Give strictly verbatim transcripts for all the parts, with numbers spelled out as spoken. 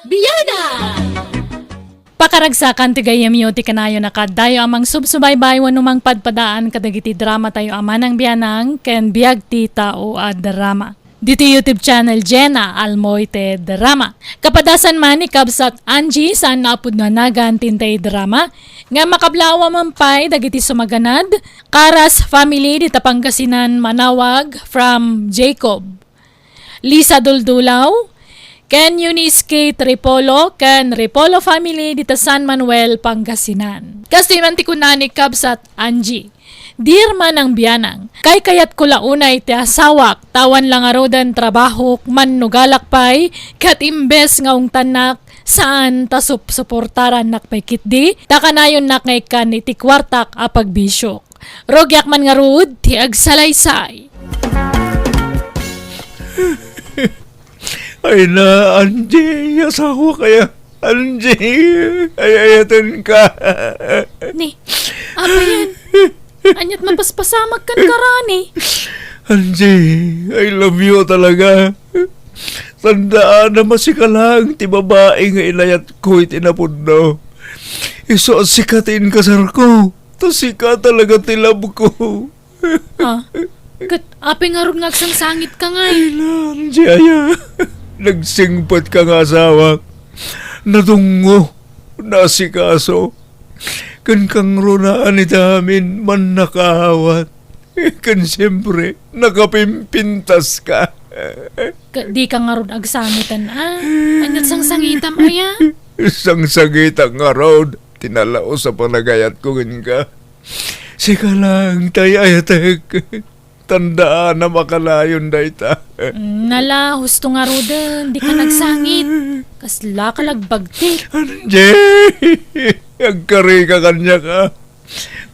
Biyanan! Pakaragsakan ti gayyemyo ti kanayon a kaaddayo a mangsubsubaybay wenno mangpadpadaan kadagiti dramatayo a Manang Bianang ken Biag ti Tao a Drama. Ditoy YouTube channel Jenna Almoite Drama. Kapadasan man ni Kabsat Angie saan nga apudno a nagan ti intay drama nga makablaawa man pay dagiti sumaganad, Karas family dita Pangasinan, Manawag from Jacob. Lisa Duldulaw, ken Eunice K. Tripolo, ken Tripolo family dita San Manuel, Pangasinan. Kastoy man ti kuna ni Kabsat Angie. Dear Manang Bianang, kaykayatko la unay ti asawak, ta awan la ngaruden trabahok, mannugalak pay, ket imbes nga ungtannak, saan ta supsuportarannak pay ketdi, ta kanayonnak nga ikkan iti kuartak a pagbisiok. Rugiak man ngarud ti agsalaysay. Ay na, Angie, asawak aya. Angie, ay-ayatenka. Ni, apayen? Ania't mapaspasamak kenka rani? Angie, I love you talaga. Tandaanam a sika laeng ti babai nga inayatko iti napudno. Isu a sika ti inkasarko. Ta sika talaga ti love ko. Ah, ket apay ngarud nga agsangsangitka ngay? Ay, Angie aya. Nagsingpetka nga asawak. Nadungngo, naasikaso. Ken kangrunaan iti amin, mannakaawat. Ken siempre, nakapimpintaska. Ket dika ngarud agsangiten, a? Ania't sangsangitam aya? Sangsangitak ngarud ti nalaus a panagayatko kenka. Sika laeng ti ay-ayatek. Tandaanam a kanayon dayta. Mm, nala, husto ngaruden, dika nagsangit. Kaslaka lagbagtik. Angie! Agkarika kaniak, a.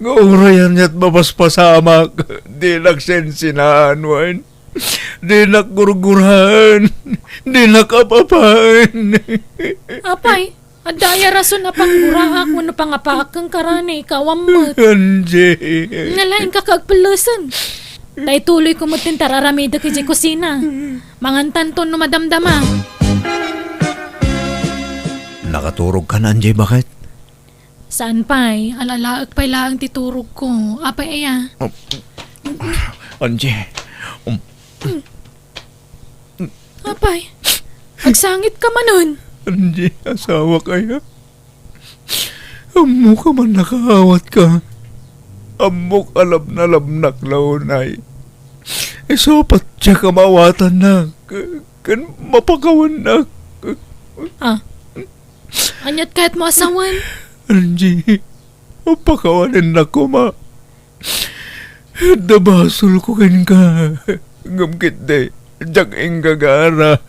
Nga uray ania't mapaspasamak, dinak sensenaan wen. Dinak gurguraen. Dinak ap-apaen. Apay, adda aya rason a pangguraak wenno pangapaak kenka rani, kawam met. Angie. Nalaing ka agpellesen. Ta ituloyko met ti intay ar-aramidek idiay kusina. Mangantanto no madamdama. Nakaturogkan, Angie, baket? Saan pay, al-alaek pay laeng ti turogko. Apay aya? Oh. Angie. Um. Apay, agsangitka manen. Angie, asawak aya. Ammok a mannakaawatka. Ammok a labnalabnak la unay. Isu a patiek a maawatannak ken mapakawannak. Ah, ania't kayatmo a sawen? Angie, pakawanennak koma. Adda basolko kenka. Ngem ketdi, diak inggagara.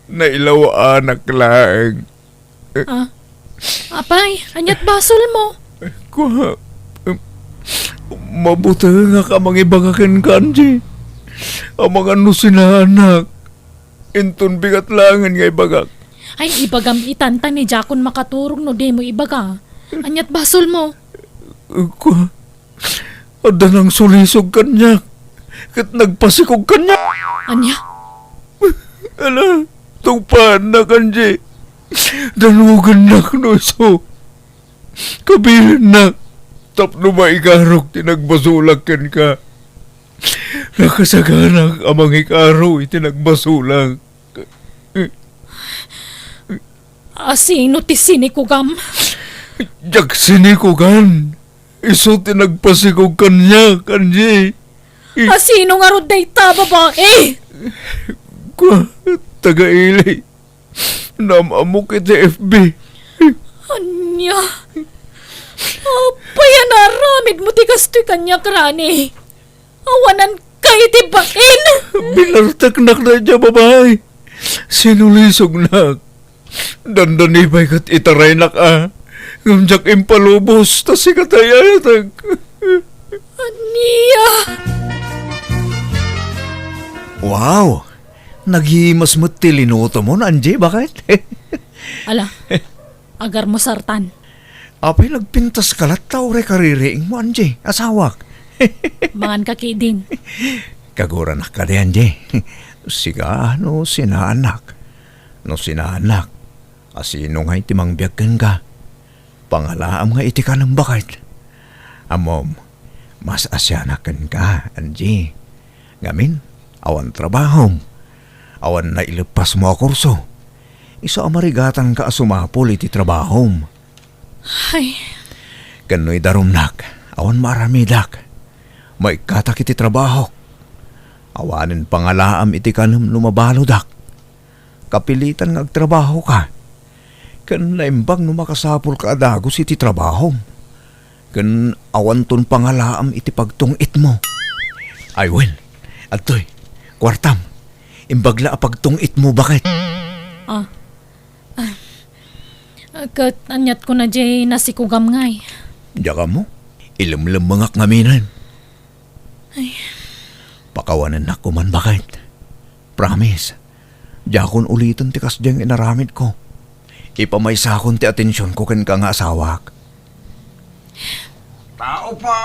Nailawaanak laeng. Ah? Apay, ania't basolmo? Kua, em, mabutengak a mangibaga kenka, Angie. Amangan no sinaanak. Inton bigat laengen nga ibagak. Ay, ibagam itan ta ni diakon makaturog no dimo ibaga. Ania't basolmo? Kua, adda nangsulisog kaniak, ket nagpasikog kaniak. Ania? Ala, tungpaannak, Angie. Danugennak no isu. Kabilinnak tapno maikarok ti nagbasolak kenka. Nakasaganak a mangikaro iti nagbasolak. Asino ti sinikugam? Diak sinikugan. Isu ti nagpasikog kaniak, Angie. Asino ngarud dayta a babai? Kua, taga-ili. Naam-ammok iti F B. Ania? Apay a naaramidmo ti kastoy kaniak, Rani? Awananka iti bain! Binarteknak dayta a babai. Sinulisognak. Dandani pay ket itaraynak a. Ngem diak impalubos, ta sika ti ay-ayatek. Ania? Wow! Naghimas met ti linutomon, Angie, baket? Ala, agarmusartan. Apay, nagpintaska latta uray kaririingmo, Angie, asawak? Manganka ketdin. Kaguranak kadi, Angie. Sika no sinaanak. No sinaannak, asino ngay ti mangbiag kenka? Pangalaam nga iti kanem, baket. Ammom, mas asianak kenka, Angie. Ngamin, awan trabahom. Awan naileppasmo a kurso. Isu a marigatanka a sumapul iti trabahom. Ay. Ken no idarumnak, awan maaramidak. Maikkatak iti trabahok. Awanen pangalaam iti kanem no mabaludak. Kapilitan nga agtrabahoka. Ken naimbag no makasapulka a dagus iti trabahom. Ken awanton pangalaam iti pagtung-itmo. Ay, wen, adtoy, kuartam. Imbag la a pagtung-itmo, baket. Ah. Ah. Ket aniat ko na jay nasikugam ngay. Diak ammo. Ilemlemmengak ngaminen. Ay. Pakawanennak koman, baket. Promise. Diakon uliten ti kasdiay nga inaramidko. Ipamaysakon ti atensionko kenka nga asawak. Tao po!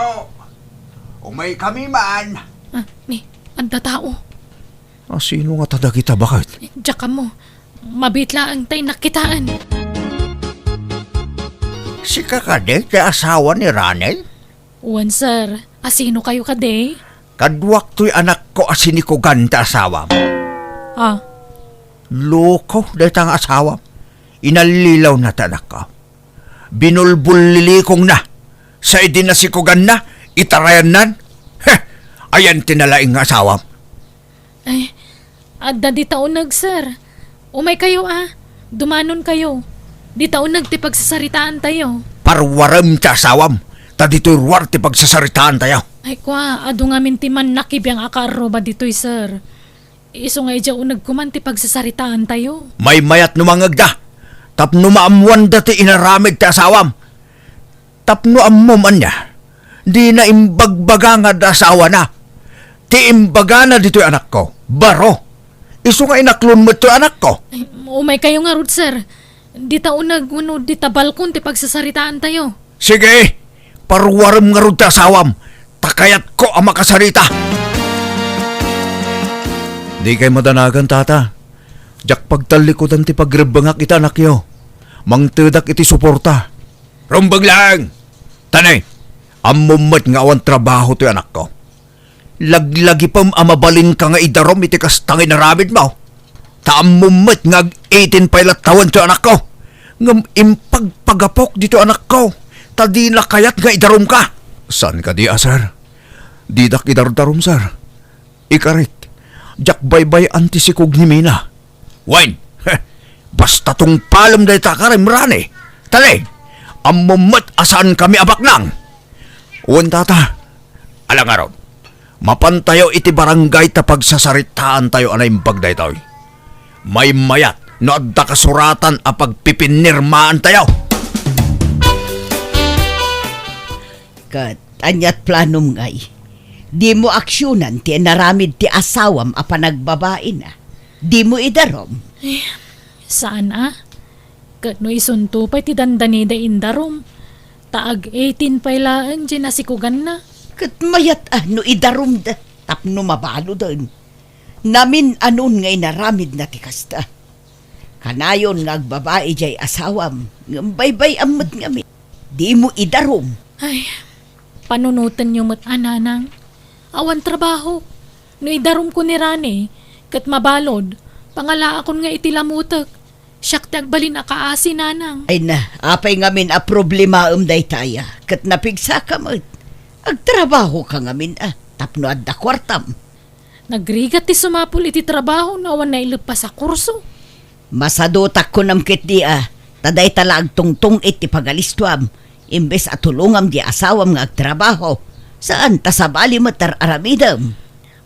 Umaykami man! Ah, ni, adda tao. Asino ngata dagita, baket? Diak ammo. Mabiit laeng ta innak kitaen. Sika kadi ti asawa ni Rani? Wen, sir. Asino kayo kadi? Kaduak toy anakko a sinikugan ti asawam. Ah. Loko dayta nga asawam. Inallilawna ti anakko. Binulbullilikongna. Sa idi nasikuganna, itarayannan. Heh! Ayan ti nalaing nga asawam. Ay, adda dita uneg, sir. Umay kayo, a. Dumanon kayo. Dita uneg ti pagsasaritaan tayo. Parwarem ti asawam, ta ditoy ruar ti pagsasaritaan tayo. Ay, kwa, adu ngamin ti mannakibiang a kaarruba ditoy, sir. Isu nga idiay uneg koman ti pagsasaritaan tayo. Maymayat no mangngegda, tapno maammoanda ti inaramid ti asawam. Tapno ammom ania, dina imbagbaga nga adda asawana. Ti imbagana ditoy anakko, baro. Isu nga inaklon met toy anakko. Ay, umay kayo ngarud, sir. Dita uneg wenno dita balkon ti pagsasaritaan tayo. Sige, parwarem ngarud ti asawam, ta kayatko a makasarita. Dikay madanagan, tata. Diak pagtallikudan ti pagrebbengak iti anakyo. Mangtedak iti suporta. Rumbeng laeng! Tani, ammom met nga awan trabaho toy anakko. Laglagipem a mabalinka nga idarum iti kasta nga inaramidmo. Ta ammom met nga ag-eighteen pay latta wen toy anakko. Ngem impagpagapok ditoy anakko, ta dina kayat nga idarumka. Saan kadi a, sir? Didak idardarum, sir. Ikarik, diak baybay-an ti sikog ni Mina. Wen, heh, basta tungpalem dayta a karim, Rani. Tani, ammom met a saankami a baknang. Wen, tata. Ala ngarud, mapantayo iti barangay ta pagsasaritaantayo a naimbag daytoy. Maymayat no adda kasuratan a pagpipinirmaantayo. Ket aniat planom ngay? Dimo aksionan ti inaramid ti asawam a panagbabaina. Dimo idarum. Eh, saan a? Ket no isunto pay ti dandanida indarum, ta ag-eighteen pay laeng ti nasikuganna. Ket mayat a no idarumda tapno mabaludan. Namin-anon nga inaramidna ti kasta. Kanayon nga agbabai diay asawam, ngem baybay-am met ngamin. Dimo idarum. Ay, panunotenyo met a, nanang. Awan trabaho. No idarumko ni Rani, ket mabalud, pangalaakon nga iti lamutek. Siak ti agbalin a kaasi, nanang. Ay na, apay ngamin a problemaem daytaya, ket napigsaka met. Agtrabahoka ngamin a, tapno adda kuartam. Nagrigat ti sumapul iti trabaho no awan naileppas a kurso. Masadutak kunam ketdi a, ta dayta la agtungtung-it ti pagalistuam, imbes a tulongam di asawam nga agtrabaho, saan ta sabali met ar-aramidem.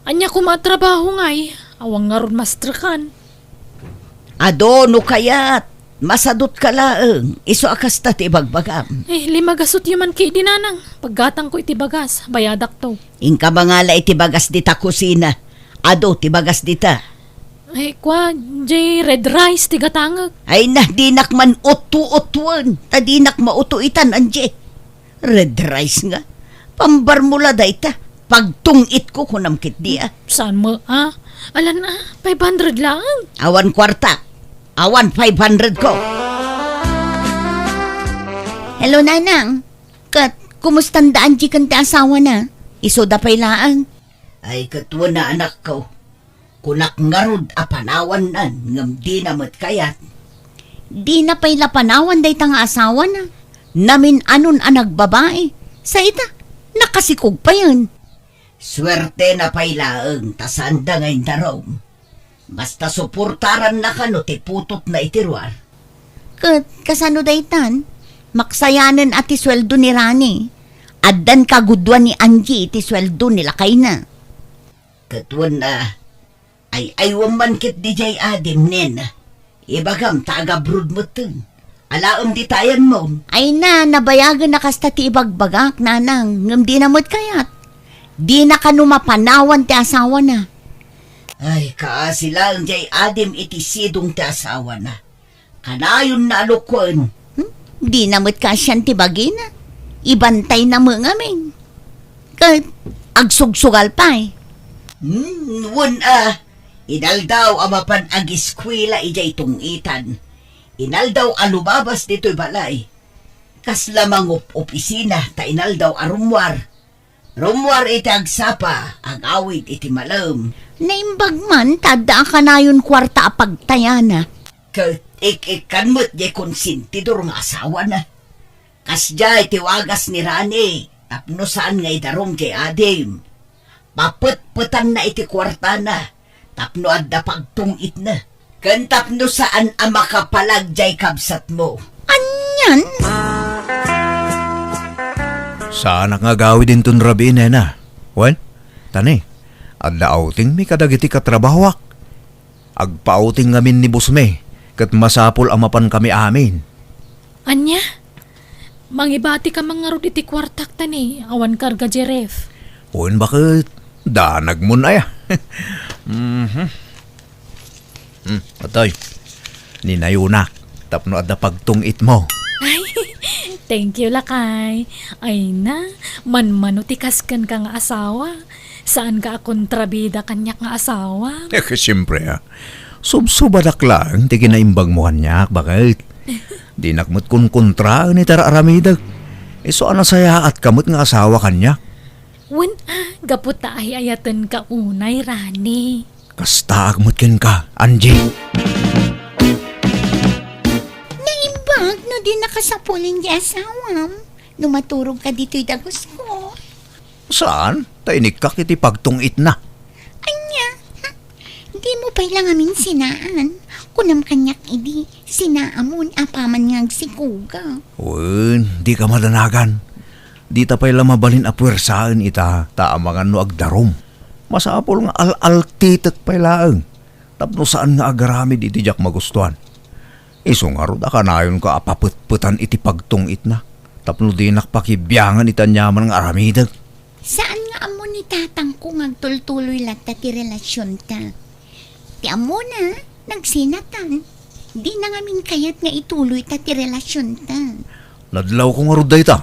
Ania koma a trabaho ngay? Awan ngarud mastrekan. Adu no kayat, masadutka laeng, isu a kasta ti ibagbagam. Eh, limagasutyo man ketdi, nanang. Paggatangko iti bagas, bayadakto. Inka mangala iti bagas dita kusina. Adu ti bagas dita. Ay, kwa, jay red rice ti gatangek. Ay na, dinak man uttu-uttuen, ta dinak mautuitan, Angie. Red rice nga. Pambarmula dayta. Pagtung-itko kunam ketdi a. Saan mo, a? Alan a, five hundred laeng. Awan kuarta. Awan five hundred ko. Hello, Nanang. Ket, kumusta da Angie ken ti asawana? Isuda pay laeng. Ay, ket wen a, anakko. Kunak ngarud a panawannan, ngem dina met kayat. Dina pay la panawan dayta nga asawana. Namin-anon a nagbabai. Sa ita, nakasikog payen. Suertena pay laeng ta saanda nga indarum. Basta suportaranna kano ti putotna iti ruar. Ket kasano daytan? Maksayanen a ti sueldo ni Rani. Addan kagudoan ni Angie iti sueldo ni lakayna. Ket wen a, ay-aywem man ketdi jay adim, nena. Ibagam ta agabroad metten. Alaem ditayenmo. Ay na, nabayagen a kasta ti ibagbagak, Nanang, ngem dina met kayat. Dina kano mapanawan ti asawana. Ay, kaasi laeng jay adim iti sidong ti asawana. Kanayonna a lukuen. Hmm? Dina met kaasian ti bagina. Ibantayna met ngamin. Ket agsugsugal pay. Hmm, wen a, inaldaw a mapan agiskuela idiay tungtan. Inaldaw a lumabas ditoy balay. Kasla mangup-opisina ta inaldaw a rummuar. Rummuar iti agsapa, agawid iti malem. Naimbag man ta adda a kanayon kuarta a pagtayana. Ket ik-ikkan met jay konsentidor nga asawana. Kasdiay ti wagas ni Rani, tapno saan nga idarum jay adim. Papetpetanna iti kuartana, tapno adda pagtung-itna. Ken tapno saan a makapalag jay kabsatmo. Anian? Saanak nga agawid inton rabii, nena. Wen, tani, adda outingmi kadagiti katrabahoak. Agpa-outing ngamin ni bossmi, ket masapul a mapankami amin. Ania? Mangibatika man ngarud iti kuartak ta ni awan karga jay ref. Wen baket, danagmon aya. Mhm. Hmm, atoy. Ninayonak, tapno adda pagtung-itmo. Ay, thank you, lakay. Ay na, manmano ti kas kenka nga asawa. Saanka a kontrabida kaniak nga asawa. Eh, siempre, ah. Subsubadak laeng ti kinaimbagmo kaniak, baket. Dinak met kunkontraen iti ar-aramidek. Isu a nasayaatka met nga asawa kaniak. Wen a, gapu ta ay-ayatenka unay, Rani. Kastaak met kenka, Angie. Naimbag no di nakasapulen ti asawam no maturogka ditoy dagusko. Saan? Ta inikkak iti pagtung-itna. Ania? Hm? Dimo pay la ngamin sinaan. Kunam kaniak idi, sinaamon apaman nga agsikuga. Wen, dika madanagan. Dita pay la mabalin a puersaen ita, ta amangan no agdarum. Masapul nga al-altitek pay laeng, tapno saan nga agaramid iti diak magustuan. Isu ngarud a kanayonka a papetpetan iti pagtung-itna, tapno dinak pakibiangan iti aniaman nga aramidek. Saan nga ammo ni tatangko nga agtultuloy latta ti relasionta. Ti ammona, nagsinatan. Dina ngamin kayat nga ituloyta ti relasionta. Nadlawko ngarud dayta.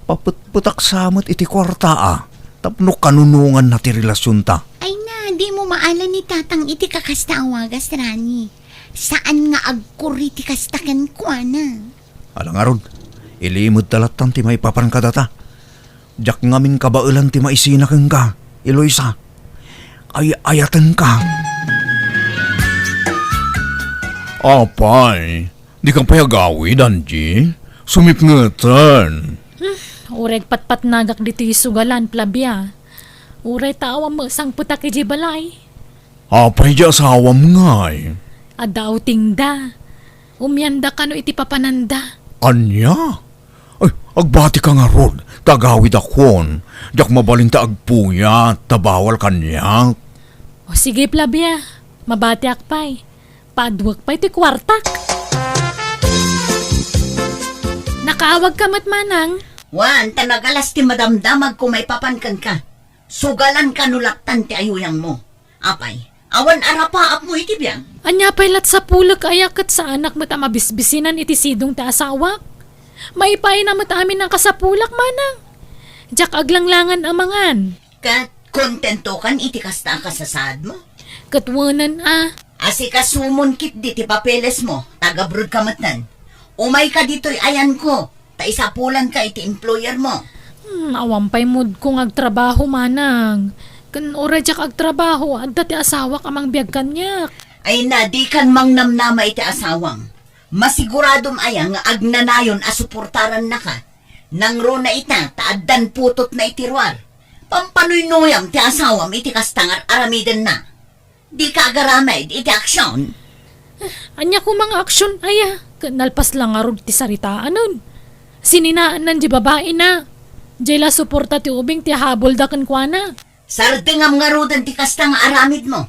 Papetpetak sa met iti kuarta a, tapno kanunonganna ti relasionta. Ay na, dimo maala ni tatang iti kakasta a wagas, Rani. Saan nga agkuri ti kasta kenkuana. Ala ngarud, ilimedta lattan ti maipapan kadata. Diak ngamin kabaelan ti maisina kenka, Eloisa. Ay-ayatenka. Apay, dika pay agawid, Angie? Sumipngeten. Hmm, uray patpatnagak ditoy sugalan, Flavia. Uray ta awan met sangpetak idiay balay. Apay di asawam ngay? Adda outingda. Umianda kano iti papananda. Ania? Ay, agbatika ngarud, ta agawidakon. Diak mabalin ta agpuyat, ta bawal kaniak. O sige, Flavia. Mabatiak pay. Paaduek pay ti kuartak. Nakaawagka met, manang? Wen, ta nagalas ti madamdamagko maipapan kenka. Sugalan kano lattan ti ayuyangmo. Apay, awan arapaapmo iti biag? Ania pay lat sapulek aya ket saanak met a mabisbisinan iti sidong ti asawak? Maipaayna met amin a kasapulak, manang. Diak aglanglangan a mangan. Ket kontentokan iti kasta a kasasaadmo? Ket wenen a, Asikasumon ketdi ti papeles mo, taga-abroad ka metten. Umayka ditoy ayanko, ta isapulanka iti employer mo. Hmm, awan pay mood ko nga agtrabaho, manang. Ken uray diak agtrabaho, adda ti asawak a mangbiag kaniak. Ay na, dikan mangnamnama iti asawam. Masiguradom aya nga agnanayon a suportarannaka? Nangruna ita ta addan putotna iti ruar. Pampanuynuyam ti asawam iti kasta nga ar-aramidenna. Dika agaramid iti aksyon? Ania koma nga aksyon aya? Ket nalpas la ngarud ti saritaanna. Sininaannan diay babaina. Diay la suporta ti ubing ti habolda kenkuana. Sardengam ngaruden ti kasta nga aramidmo.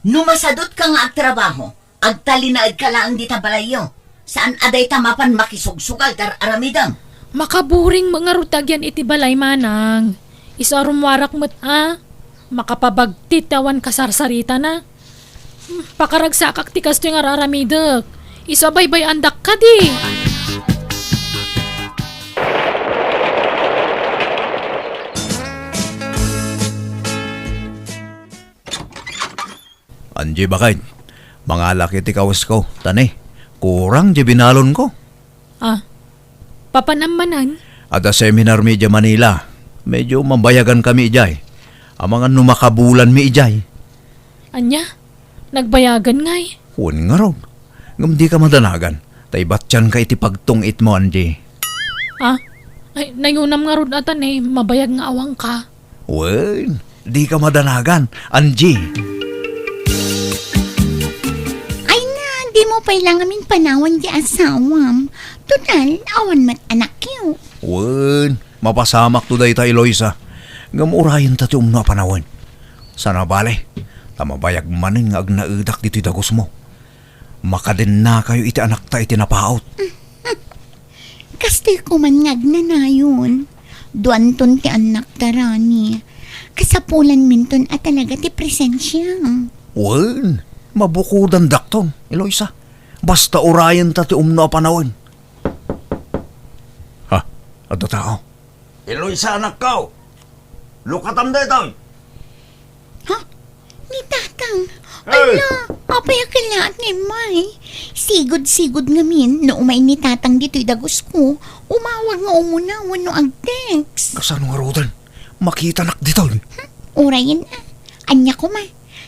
No masadutka nga agtrabaho, agtalinaedka laeng dita balayyo. Saan a dayta mapan makisugsugal ti ar-aramidem. Makaburing met ngarud ti agian iti balay, manang. Isu a rummuarak met a makapabagtit ti awan kasarsaritana. Hmm, pakaragsaak ti kastoy nga ar-aramidek. Isu a baybay-andak kadi. Anji, baket, mangalak iti kawesko, ta ne, kurang diay binalonko. Ah, papanam manen? Adda seminarmi idiay Manila. Medyo mabayagankami idiay. Amangan no makabulanmi idiay. Ania? Nagbayagan ngay? Wen ngarud. Ngem dika madanagan, ta ibatianka iti pagtungitmo, Anji. Ah? Ay, nayunam ngarud a ta ne, mabayag nga awanka. Wen, dika madanagan, Anji. Ay na, dimo pay la ngamin panawan ti asawam. Total, awan met anakyo. Wen, mapasamakto dayta, Eloisa. Ngem urayenta ti umno a panawen. Saan a bale, ta mabayag manen nga agnaedak ditoy dagusmo. Makadennakayo iti anakta iti napaut. Kastoy koman nga agnanayon. Duanton ti annakta, Rani. Kasapulanminton a talaga ti presensia. Wen, mabukudandakton, Eloisa. Basta urayenta ti umno a panawen. Ha? Adda tao? Eloisa, anakko! Lukatam daytoy! Ha? Ni Tatang? Ay, hey! Ala, apay a kalaat ni May? Sigud-sigud ngamin, no umay ni Tatang ditoy dagusko, umawag nga umuna wenno ag-text. Kasano ngaruden? Makitanak ditoy. Hmm? Urayen a. Ania koma,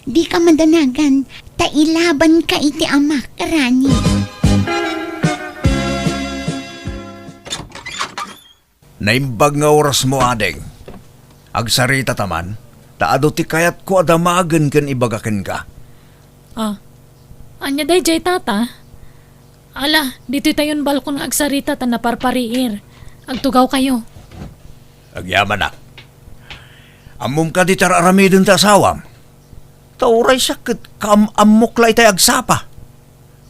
dika madanagan, ta ilabanka iti amak, Rani. Naimbag nga orasmo, ading. Agsarita ta man, ta adu ti kayatko a damagen ken ibaga kenka. Ah, ania daydiay, Tata? Ala, ditoy tayon balkon nga agsarita ta naparpariir. Agtugawkayo. Agyamanak. Ammom kadi ti ar-aramiden ti asawam? Ta uray siak ket kaam-ammok la itay agsapa.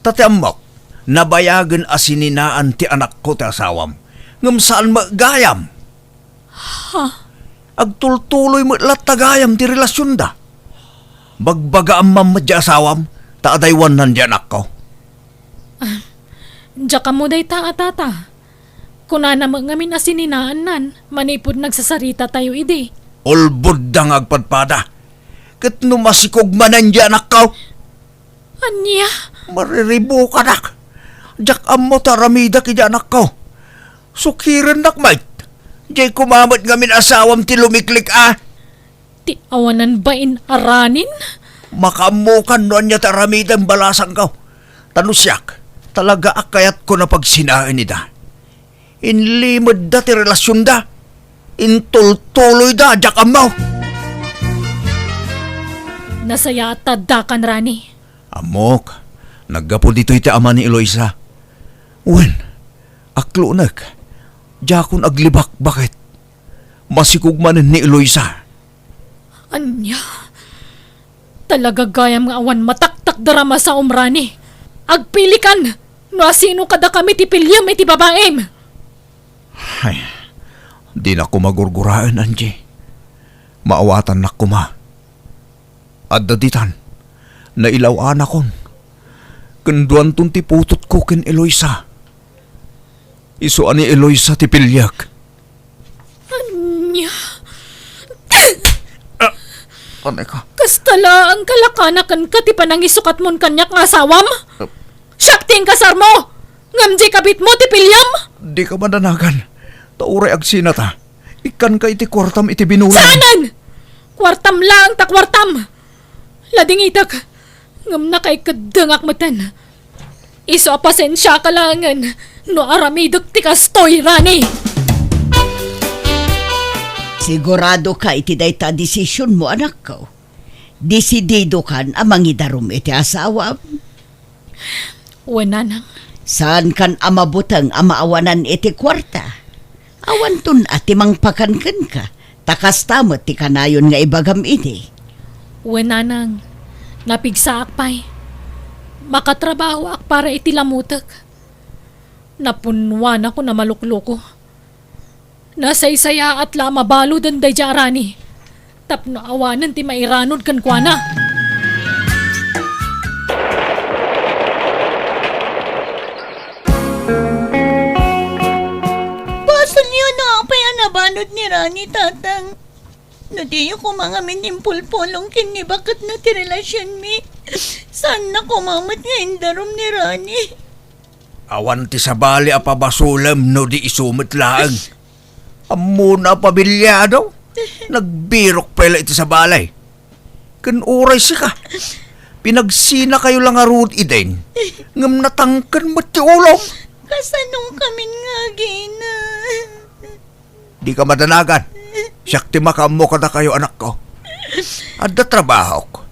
Ta ti ammok, nabayagen a sininaan ti anakko ti asawam, ngem saan met gayam. Ha? Agtultuloy met latta gayam ti relasionda. Bagbagaam man met ti asawam, ta adaywannan ti anakko. Ah, diak ammo dayta a, Tata. Kunana met ngamin a sininaannan manipud nagsasaritatayo idi. Ulbodda nga agpadpada. Ket no masikog manen ti anakko? Ania? Mariribukanak. Diak ammo ti aramidek idi anakko. Sukirennak met. Diay koma met ngamin asawam ti lumiklik a. Ti awanan bain a Ranin? Makaammokan no ania ti aramidem balasangko. Ta no siak, talaga a kayatko a pagsinaen ida. Inlimedda ti relasionda. Intultuloyda, diak ammo. Nasayaat ta addakan, Rani. Ammok, naggapu ditoy ti ama ni Eloisa. Wen, aklunek, diakon aglibakbaket. Masikog manen ni Eloisa. Ania? Talaga gayam nga awan mataktakder a masaom, Rani. Agpilikan no asino kadakami ti piliem iti babaim. Ay, dinak koma gurguraen, Angie. Maawatannak koma. Adda ditan, nailaw-anakon. Ken duanton ti putotko ken Eloisa. Isu a ni Eloisa ti piliek. Ania? Ah, anay ka. Kasta laeng kalakanaken ka ti panangisukatmon kaniak nga asawam? Siak ti inkasarmo, ngem di kabitmo ti piliam? Dika madanagan, ta uray agsinata. Ikkanka iti kuartam iti binulan. Saanen! Kuartam laeng ta kuartam! Ladingitek, ngem nakaikeddengak metten. Isu a pasensiaka laengen no aramidek ti kastoy, Rani! Siguradoka iti dayta a desisionmo, anakko? Desididokan a mangidarum iti asawam? Wen, nanang. Saankan a mabuteng a maawanan iti kuarta? Awanton a ti mangpakan kenka, ta kasta met ti kanayon nga ibagam idi. Wen, nanang, napigsaak pay. Makatrabahoak para iti lamutek. Napunnuanakon a malukluko. Nasaysayaat la a mabaluden daydiay a Rani tapno awanen ti mairanod kenkuana. Basolyo no apay a nabalud ni Rani, Tatang. No diyo koma ngamin impulpulong ken ni baketna ti relasionmi, saanna koma met nga indarum ni Rani. Awan ti sabali a pabasolem no di isu met laeng. Ammona a pamilyado. Nagbirok pay la iti sabali. Ken uray sika, pinagsinakayo la ngarud idin, ngem natangken met ti ulom. Kasano kamin nga agina? Dika madanagan. Siak ti makaammo kadakayo, anakko. Adda trabahok.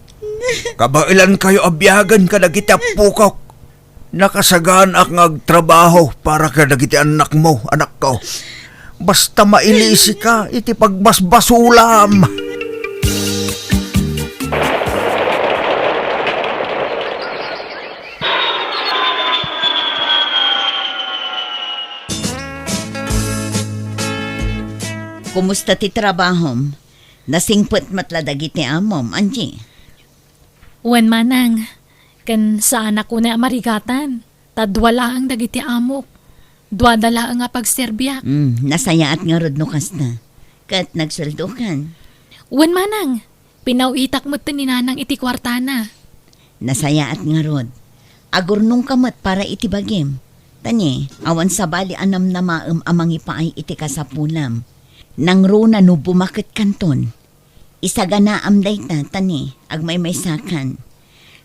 Kabaelankayo a biagen kadagiti appokok. Nakasaganaak nga agtrabaho para kadagiti annakmo, anakko. Basta mailisika iti pagbasbasolam. Kumusta ti trabahom? Nasingpet met la dagiti amom, Angie? Wen, manang, ken saanak unay a marigatan, ta dua laeng dagiti amok. Duada laeng a pagserbiak. Mm, nasayaat ngarud no kasta. Ket nagsueldokan. Wen, manang, pinaw-itak met ni nanang iti kuartana. Nasayaat ngarud. Agurnongka met para iti bagim. Ta ni, awan sabali a namnamaem a mangipaay iti kasapulam. Nangruna no bumaketkanton. Isaganaam dayta, ta ni, agmaymaysakan.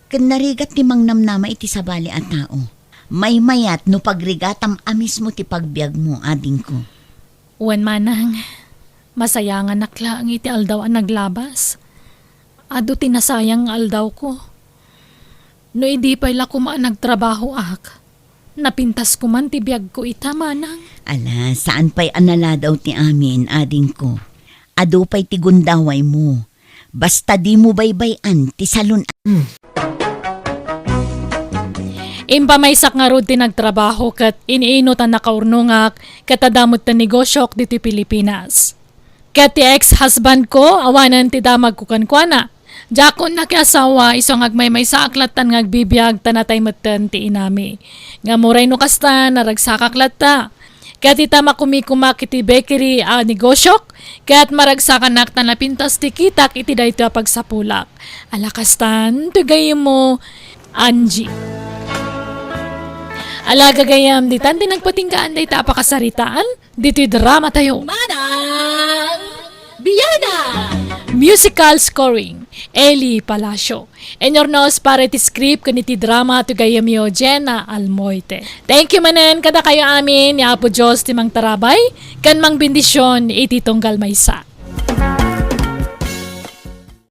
Ken narigat ti mangnamnama iti sabali a tao. Maymayat no pagrigatam a mismo ti pagbiagmo, adingko. Wen, manang, masayanganak laeng iti aldaw a naglabas. Adu ti nasayang nga aldawko. No idi pay la koma a nagtrabahoak, napintasko man ti biagko ita, manang. Ala, saan pay a naladaw ti amin, adingko. Adu pay ti gundawaymo. Basta dimo baybay-an ti salun-. Impamaysak ngarud ti nagtrabaho ket iniinot a nakaurnongak ket adda met ti negosiok ditoy Pilipinas. Ket ti ex-husbandko, awanen ti damagko kenkuana. Diakon nakiasawa, isu nga agmaymaysaak lattan nga agbibiag, ta natay metten ti inami. Ngem uray no kasta, naragsakak latta. Ket ita, makumikumak iti bakery a negosiok, ket maragsakanak ta napintas ti kitak iti daytoy a pagsapulak. Ala kastan, ti gayyemmo, Angie. Ala gagayyem, ditan ti nagpatinggaan dayta a pakasaritaan. Ditoy drama tayo. Manang Biana! Musical scoring, Eli Palacio. Inyurnos para iti script ken iti drama ti gayyemyo, Jenna Almoite. Thank you manen kadakayo amin, ni Apo Dios ti mangtarabay ken mangbendisyon iti tunggal maysa.